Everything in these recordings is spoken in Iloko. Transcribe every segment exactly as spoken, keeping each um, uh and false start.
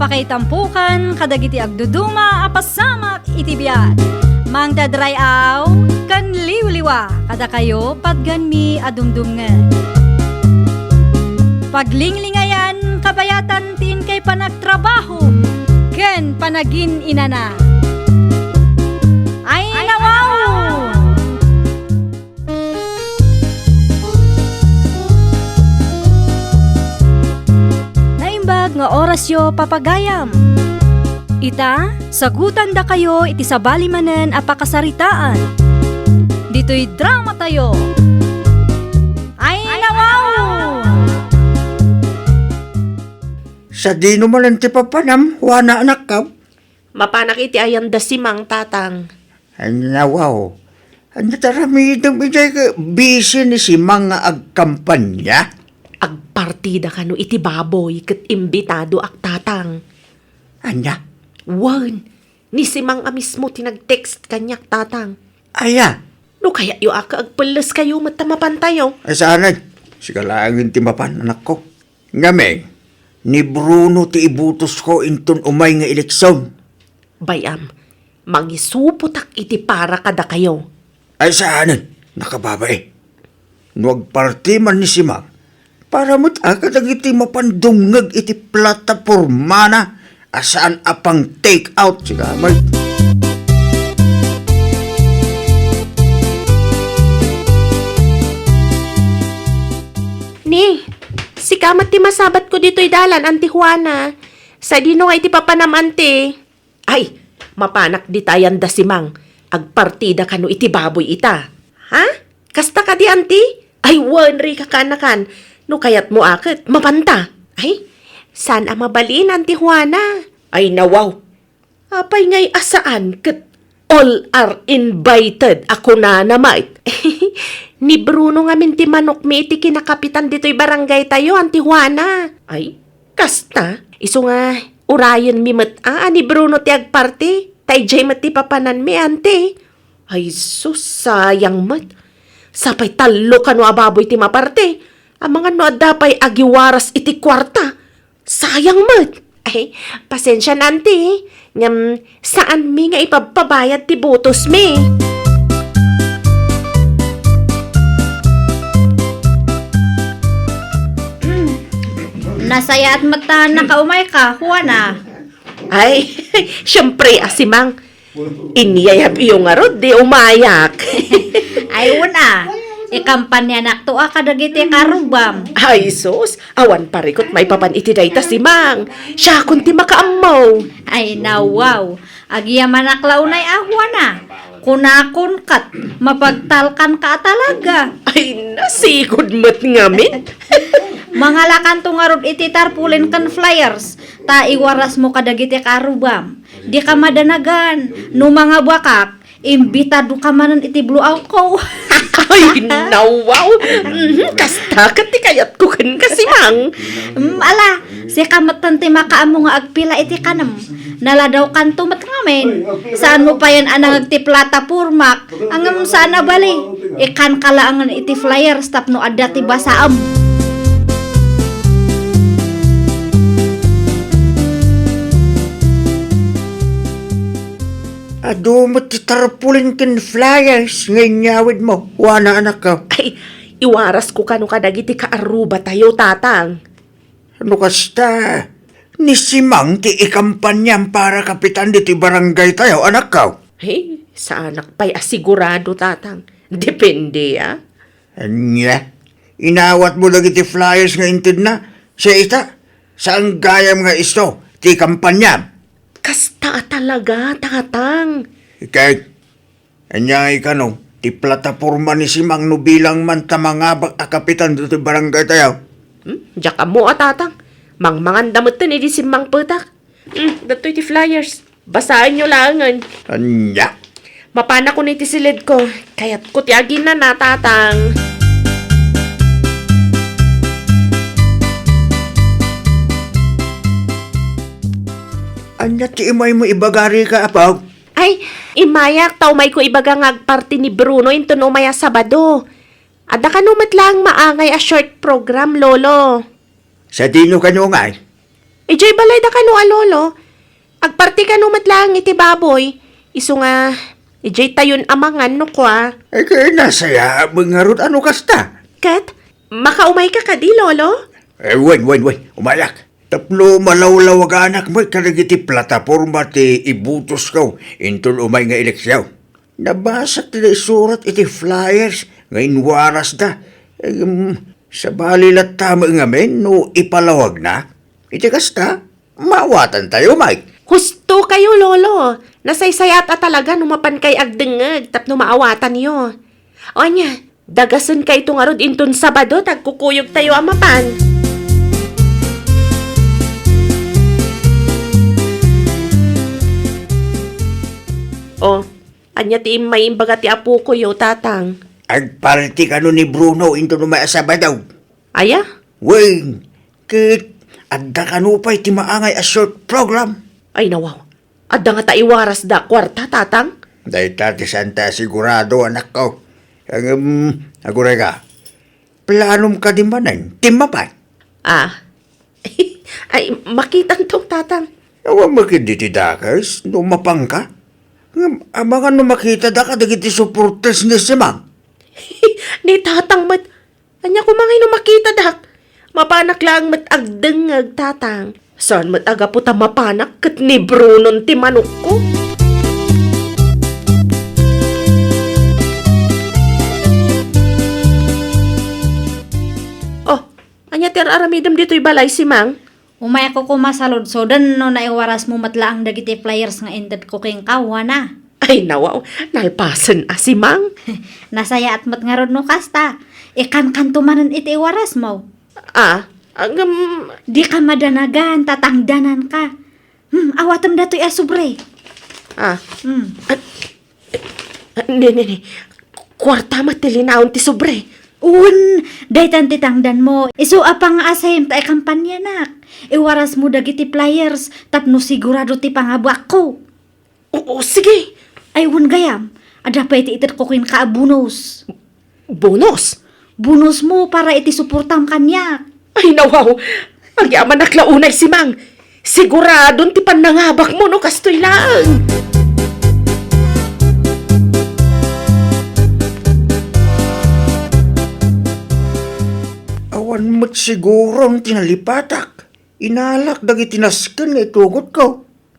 Pakaitampokan kadagiti agduduma a pasamak iti biag. Mangted ray-aw ken liwliwa kadakayo patganmi a dumdumngeg. Paglinglingayan kabayatan ti inkay panagtrabaho ken panagin-inana. Ay, nawaw! Naimbag nga orasyo, papagayam. Ita, sagutandakayo iti sabali manen a pakasaritaan. Ditoy dramatayo. Ay, nawaw! Sadino manen ti papanam, Juana, anakko? Mapanak iti ayan da Simang, tatang. Ania, wow. Ania ti aramidem idiay ket busy ni Simang nga agkampanya? Agpartida kano iti baboy ket imbitadoak, tatang. Ania? Wen, ni Simang a mismo ti nag-text kaniak, tatang. Aya? No kayatyo a, agpelleskayo met ta mapantayo. Ay, saanen. Sika laengen ti mapan, anakko. Ngamin, ni Bruno ti ibutosko inton umay nga eleksion. Bay-am, mangisupotak iti para kadakayo. Ay, saanen, nakababai. No agparti man ni Simang, para met a kadagiti mapan dumngeg iti platapormana a saan a pang-take out, sika met. Ni, sika met ti masabatko ditoy dalan, Auntie Juana. Sadino nga iti papanam, Auntie? Ay, mapanak dita ayan da Simang. Agpartida kano iti baboy ita. Ha? Kasta kadi, Auntie? Ay, wen, rika kaanakan. No kayatmo a ket, mapanta. Ay, saan a mabalin, Auntie Juana? Ay, nawaw. Apay ngay a saan ket all are invited a kunana met? Ni Bruno ngamin ti manokmi iti kinakapitan ditoy barangaytayo, Auntie Juana. Ay, kasta? Isu nga, urayenmi met a, a ni Bruno ti agparti, ta idiay met ti papananmi, Auntie. Ay sus, sayang met. Sapay tallo kano a baboy ti maparti. Amangan no adda pay agiwaras iti kuarta. Sayang met. Ay, pasensian, Auntie. Ngem, saanmi nga ipabpabayad ti butosmi. Nasayaat met ta nakaumayka, Juana. Ay, siempre a, Simang. Inyayab iyo ngarud, di umayak. Ay, una, ikampanyanakto a kadagiti karubam. Ay, sus, awan parikut maipapan iti dayta, Simang. Siakon ti makaammo. Ay, nawaw. Agyamanak la unay a, Juana. Kunakon ket, mapagtalkanka a talaga. Ay, nasigud met ngamin. Mangalakanto ngarud iti tarpaulin ken flyers, ta iwarasmo kadagiti karubam. Dika madanagan, no mangabakak, imbitadoka manen iti blowout ko. Ay, nawaw! Mhm, kasta ket ti kayatko kenka, Simang. Mm, ala, sika metten ti makaammo nga agpila iti kanem. Naladawkanto met ngamin. Saanmo payen a nangeg ti platapormak, ngem saan a bali. Ikkanka laengen iti flyers tapno adda ti basaem. Adu met ti tarpaulin ken flyers nga inyawidmo, Juana, anakko. Ay, iwarasko kano kadagiti kaarrubatayo, Tatang. No kasta, ni Simang ti ikampanyam para kapitan ditoy barangaytayo, anakko. Ay, saanak pay a sigurado, Tatang. Depende, a. Ania? Inawatmo dagiti flyers nga intedna? Sia ita, saan gayam nga isu ti kampanyam? Kasta a talaga, Tatang. Ket, ania ngay kano, ti plataporma ni Simang no bilang man ta mangabak a kapitan ditoy barangaytayo? Hmm? Diak ammo a, Tatang. Mangmanganda metten idi simmangpetak. Hmm, datoy ti flyers. Basaenyo laengen. Ania? Mapanakon iti siledko. Kayatko ti aginana, Tatang. Ania ti imaymo ibaga rika, apo? Ay, imayak ta umayko ibaga nga agparti ni Bruno inton umay a Sabado. Adda kano met laeng maangay a short program, Lolo. Sadino kano ngay? Idiay balayda kano a lolo. Agparti kano met laeng iti baboy. Isu nga, idiay tayon a mangan no kua. Ay, kaya nasayaat met ngarud a no kasta. Ket, makaumayka kadi, lolo? Eh, wen, wen, wen. Umayak. Tapno malawlawaganak met kadagiti plataporma ti ibutosko inton umay nga eleksion. Nabasak ti naisurat iti flyers nga inwarasda. Em, sabali latta met ngamin no ipalawagna. Iti kasta, maawatantayo, Mike. Husto kayo, Lolo. Nasaysayaat a talaga no mapankay agdengngeg tapno maawatanyo. O ania, dagasenkayto ngarud inton Sabado ta agkukuyogtayo a mapan. O, ania ti immay imbaga ti apokoyo, Tatang? Agparti kano ni Bruno inton umay a Sabado. Aya? Wen, ket adda kano pay ti maangay a short program? Ay, nawaw. Adda ngata iwarasda a kuarta, Tatang? Dayta ti saanta a sigurado, anakko. Ngem, agurayka, planom kadi manen ti mapan? Ah. Ay, makitanto, Tatang. Awan met ketdi ti dakes no mapanka. Ngem, amangan no makitada kadagiti supporters ni Simang. Ni Tatang met, ania koma ngay no makitadak? Mapanak laeng met agdengngeg, Tatang. Saan met a gapu ta mapanak ket ni Brunon ti manokko? Oh, ania ti ar-aramidem ditoy balay, Simang? Umayakko koma saludsodon no naiwarasmo met laeng dagiti flyers nga intedko kenka, Juana. Ay, nawaw, nalpasen a, Simang. Nasayaat met ngarud no kasta. Ikankanto manen iti iwarasmo. Ah, agam- Dika madanagan, tatangdananka. Hmm, awatem datoy a sobre. Ah. Hmm. Ah, ne, ne, ne. Kuarta met ti linaon ti sobre. Wen, daytan ti tangdanmo. Isu a pangaasayem ta ikampanianak. Iwarasmo dagiti flyers tapno sigurado ti pangabuakko. Oo, sige. Ay, wen gayam. Adda pay ti itedko kenka a bonus. Bonus? Bonusmo para iti suportam kaniak. Ay, nawaw. Agyamanak la unay, Simang. Siguradon ti pannangabakmo no kastoy laeng. Awan met siguron ti nalipatak. Inalak dagiti nasken nga itugotko.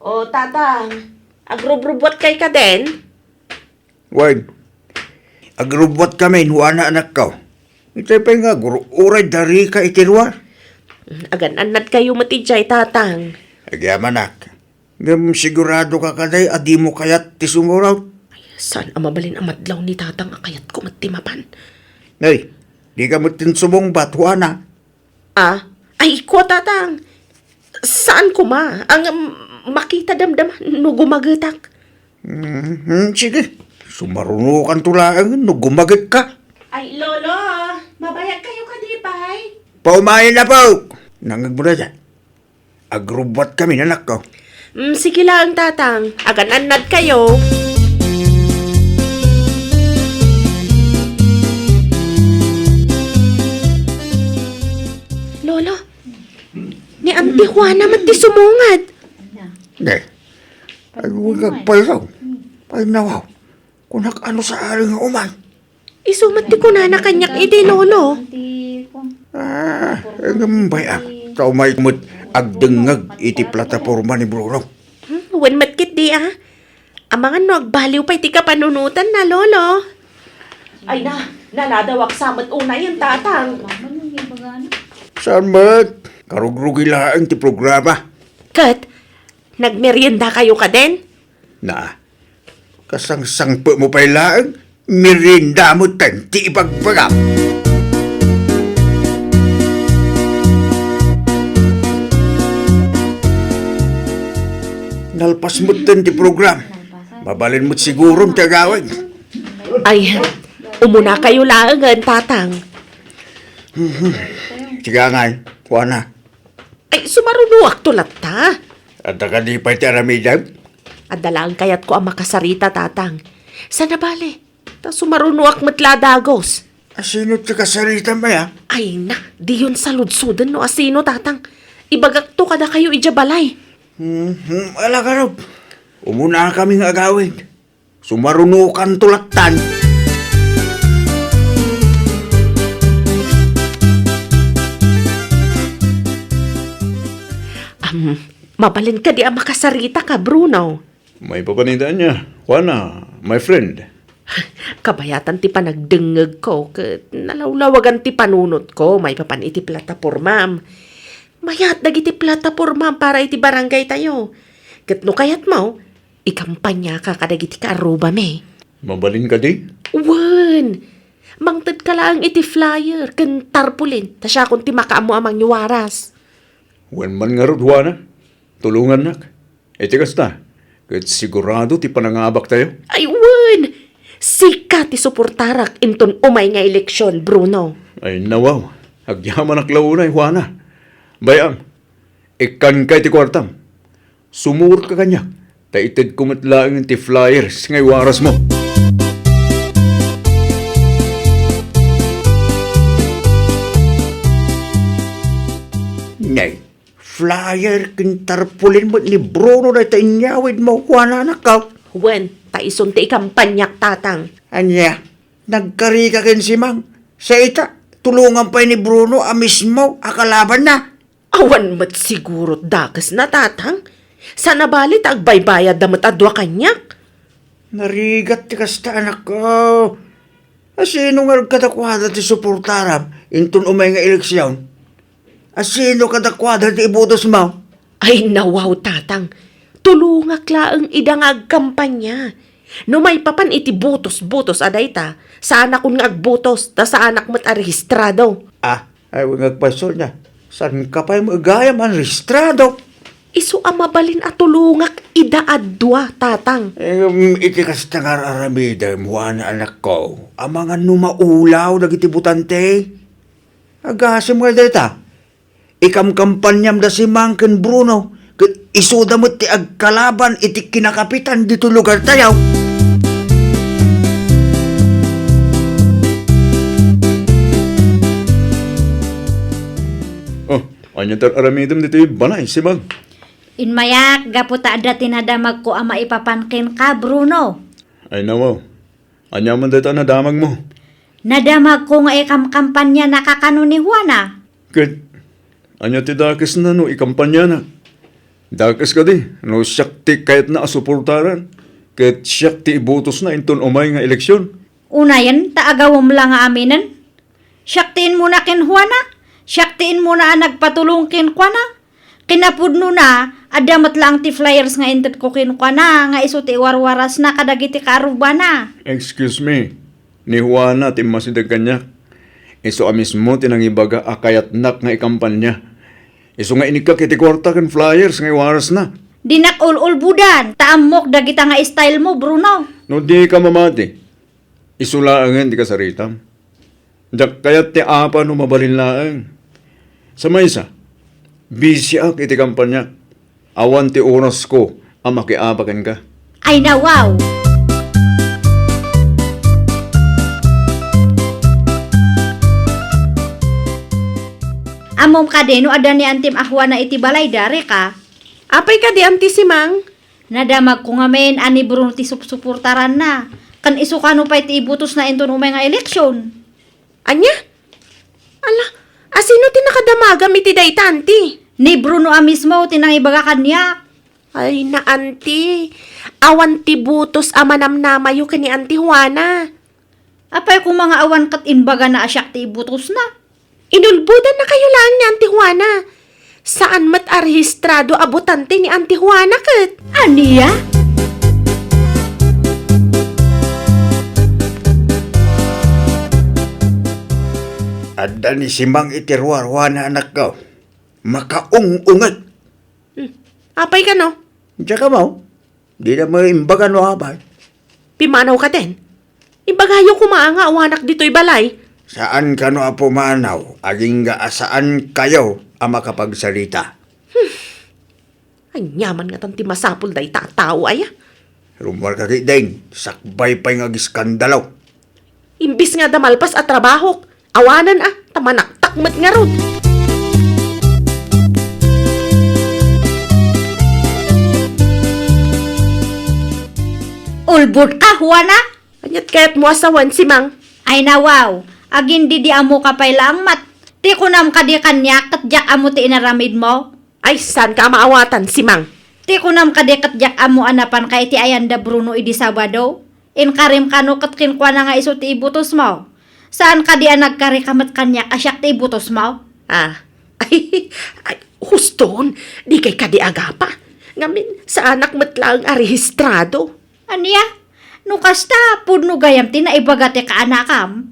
O, Tatang, agrubrubuatkay kaden? Wen, agrubbuatkami, Juana, anakko. Itay pay nga agur-uray darika iti ruar. Agan-annadkayo met idiay, Tatang. Agyamanak. Ngem siguradoka kadi a dimo kayat ti sumurot? Ay, saan a mabalin a madlaw ni Tatang a kayatko met ti mapan? Nay, dika met ti sumungbat, Juana. Ah? Ay, kua, Tatang. Saan koma? Ang, um, makita damdama no gumagetak. Mhm, sige. Sumarunokanto laeng no gumagetka. Ay, Lolo, mabayag kayo kadi pay? Paumayen, apo! Nangngegmo dayta. Agrubbuatkami, anakko. Mm, sige laeng, Tatang. Agan-annad kayo. Lolo, ni Auntie Juana met ti sumungad. Ne. Ay, wen agpayso. Ay, nawaw. Kunak, ano sa ari nga umay? Isu met ti kunana kaniak iti, Lolo. Ah, ngem bay-am. Ta umay met agdengngeg iti plataporma ni Bruno. Hmm, wen met ketdi, ah. Amangan no agbaliw pay ti kapanunotanna, Lolo. Ay na, naladawak sa met unayen, Tatang. Saan met? Karugrugi laeng ti programa. Ket, nagmerienda kayo kaden? Na, kasangsangpetmo pay laeng, merienda metten ti ibagbagam. Nalpas metten ti program. Mabalin met sigurom ti agawid. Ay, umuna kayo laengen, Tatang. Mhm. Sige, angay, kuana. Ay, sumarunoakto latta. Adda kadi pay ti aramidem? Adda laeng kayatko a makasarita, Tatang. Sana bale, ta sumarunoak met la a dagus. Asino ti kasaritam aya? Ay na, diyon saludsoden no asino, Tatang. Ibagakto kadakayo idiay balay. Hmm, hmm, ala garud. Umunakami nga agawid. Sumarunokanto lattan. Am, mabalin kadi a makasarita ka, Bruno? Maipapan ita ania, Juana, my friend. Kabayatan ti panagdengngegko ket nalawlawagan ti panunotko maipapan iti platapormam. Mayat dagiti platapormam para iti barangaytayo. Ket no kayatmo, ikampaniaka kadagiti kaarrubami. Mabalin kadi? Wen! Mangtedka laeng iti flyer ken tarpaulin, ta siakon ti makaammo a mangiwaras. Wen man ngarud, Juana. Tulongannak. Iti kasta, ket sigurado ti panangabaktayo. Ay, wen! Sika ti suportarak inton umay nga eleksion, Bruno. Ay, nawaw. Agyamanak la unay, Juana. Bay-am, ikkanka iti kuartam. Sumurot ka kaniak, ta itedko met laeng ti flyers nga iwarasmo. Nay, flyer ken tarpaulin met ni Bruno dayta inyawidmo, Juana, anakko. Wen, ta isun ti ikampaniak, Tatang. Ania, nagkarika ken Simang? Sa ita, tulongan pay ni Bruno a mismo a kalabanna. Awan met siguro dakesna, Tatang. Saan a bali ta agbaybayadda met a dua kaniak. Narigat ti kasta, anakko. A sino ngarud kadakuada ti suportaram inton umay nga eleksion? A sino kadakuada ti ibutosmo? Ay, nawaw, Tatang. Tulongak laeng ida nga agkampania. No maipapan iti butos-butos a dayta, saanakon nga agbutos, ta saanak met a rehistrado. Ah, ay, wen nga agpayso ania. Saanka pay met gayam a rehistrado? Isu a mabalin a tulongak ida a dua, Tatang. Em, iti kasta nga ar-aramidem, Juana, anakko, amangan no maulaw dagiti botante. Agasem nga dayta. Ikamkampaniam da Simang ken Bruno, ket isuda met ti agkalaban iti kinakapitan ditoy lugartayo. Oh, ania ti ar-aramidem ditoy balay, Simang? Immayak gapu ta adda ti nadamagko a maipapan kenka, Bruno. Ay, nawaw. Ania man dayta a nadamagmo? Nadamagko nga ikamkampanianaka kano ni Juana. Ket ania ti dakesna no ikampanianak? Dakes kadi no siak ti kayatna a suportaran, ket siak ti ibutosna inton umay nga eleksion? Unayen ta agawem la nga aminen. Siak ti immuna ken Juana. Siak ti immuna a nagpatulong kenkuana. Kinapudnona, adda met laeng ti flyers nga intedko kenkuana nga isu ti iwarwarasna kadagiti kaarrubana. Excuse me, ni Juana ti immasideg kaniak. Isu a mismo ti nangibaga a kayatnak nga ikampania. Isu nga inikkak iti kuarta ken flyers nga iwarasna. Dinak ul-ulbodan, ta ammok dagita nga style mo, Bruno. No dika mamati, isu laengen ti kasaritam. Diak kayat ti apan no mabalin laeng. Sa maysa, bisiak iti kampaniak. Awan ti orasko a makiapa kenka. Ay, nawaw! Ammom kadi no adda ni Antim a Juana iti balay, Darika? Apay kadi, Anti Simang? Nadamagko ngamin a ni Bruno ti supsuportaranna. Ken isu kano pay ti ibutosna inton umay nga eleksion. Ania? Ala, asino ti nakadamagam iti dayta, Anti? Ni Bruno a mismo ti nangibaga kaniak. Ay, na, Anti. Awan ti butos a manamnamayo ken ni Anti Juana. Apay koma nga awan ket imbagana a siak ti ibutosna? Inulbodannakayo laeng ni Anti Juana. Saan met a rehistrado a botante ni Anti Juana ket. Ania? Adda ni Simang iti ruarua na anakko. Makaung-unget. Hmm. Apay kano? Diak ammo. Dina met imbaga no apay. Pimanaw ka ten? Ibagayo koma nga awanak ditoy balay. Saan kano a pumanaw, agingga a saan kayo a makapagsarita. Hmm. Ania man ngatan ti masapul dayta a tao aya? Rummuar ka ketdin, sakbay pay nga agiskandalo. Imbis nga adda malpas a trabahok, awanen a, ta manaktak met ngarud. Ulbodka, Juana? Aniat kayatmo a sawen, Simang? Ay nawaw, agindidi-ammoka pay laeng met. Ti kunam kadi kaniak ket diak ammo ti inaramidmo? Ay, saanka a maawatan, Simang? Ti kunam kadi ket diak ammo a napanka iti ayan da Bruno idi Sabado? Inkarim kano ket kenkuana nga isu ti ibutosmo? Saan kadi a nagkarika met kaniak a siak ti ibutosmo? Ah, ay, ay, huston, dikay kadi agapa. Ngamin, saanak met laeng a rehistrado. Ania? No kasta, pudno gayam ti naibaga ti kaanakam?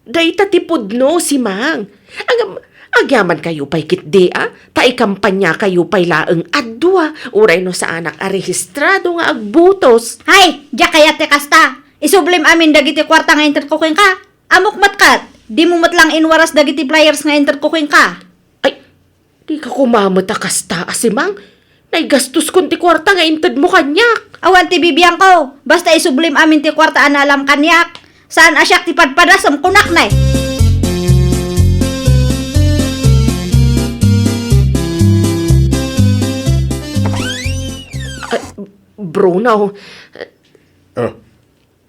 Dayta ti pudno, Simang. Ngem, agyamankayo pay ketdi a, ta ikampaniakayo pay laeng a dua, uray no saanak a rehistrado nga agbutos. Hay, diak kayat ti kasta. Isublim amin dagiti kuarta nga intedko kenka. Ammok met ket, dimo met laeng inwaras dagiti flyers nga intedko kenka. Ay, dika koma met a kasta a, Simang. Naigastoskon ti kuarta nga intedmo kaniak. Awan ti bibiangko. Basta isublim amin ti kuarta a naalam kaniak. Saan a siak ti padpadasem, kunak ne. Ah, Bruno. Ah,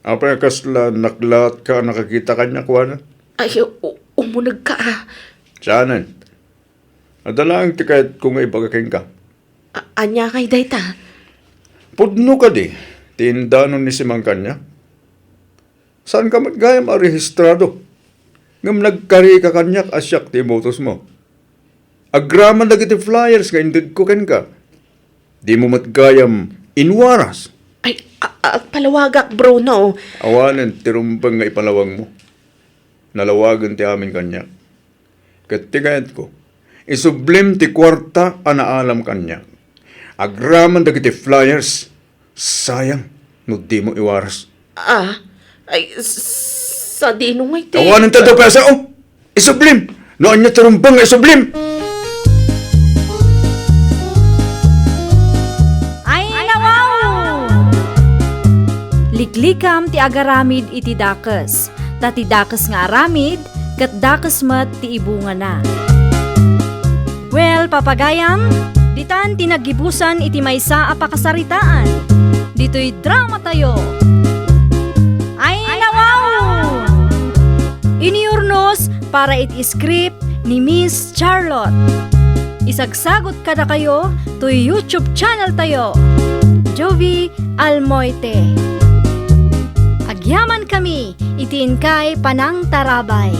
apay a kasla naklaatka a nakakita kaniak, Juana? Ay, u-, umunegka, ah. Saanen? Adda laeng ti kayatko nga ibaga kenka. A-, ania ngay dayta? Pudno kadi ti indanon ni Simang kaniak? Saanka met gayam a rehistrado, ngem nagkarika kaniak a siak ti ibutosmo. Agraman dagiti flyers nga intedko kenka, dimo met gayam inwaras. Ay, a-, agpalawagak, Bruno. Awanen ti rumbeng nga ipalawagmo. Nalawagen ti amin kaniak. Ket ti kayatko, isublim ti kuarta a naalam kaniak. Agraman dagiti flyers, sayang no dimo iwaras. Ah, ay, s-, sadino ngay ti... Awanen ti adu a pesa, oh! Isublim! No ania ti rumbeng nga isublim! Ay, nawaw! Liklikam ti agaramid iti dakes, ta ti dakes nga aramid ket dakes met ti ibungana. Well, papagayam, ditan ti naggibusan iti maysa a pakasaritaan. Ditoy dramatayo. Ay, nawaw! Inurnos para iti script ni Miss Charlotte. Isagsagot kadakayo toy YouTube channel tayo, Jovie Almoite. Agyamankami iti inkay panangtarabay.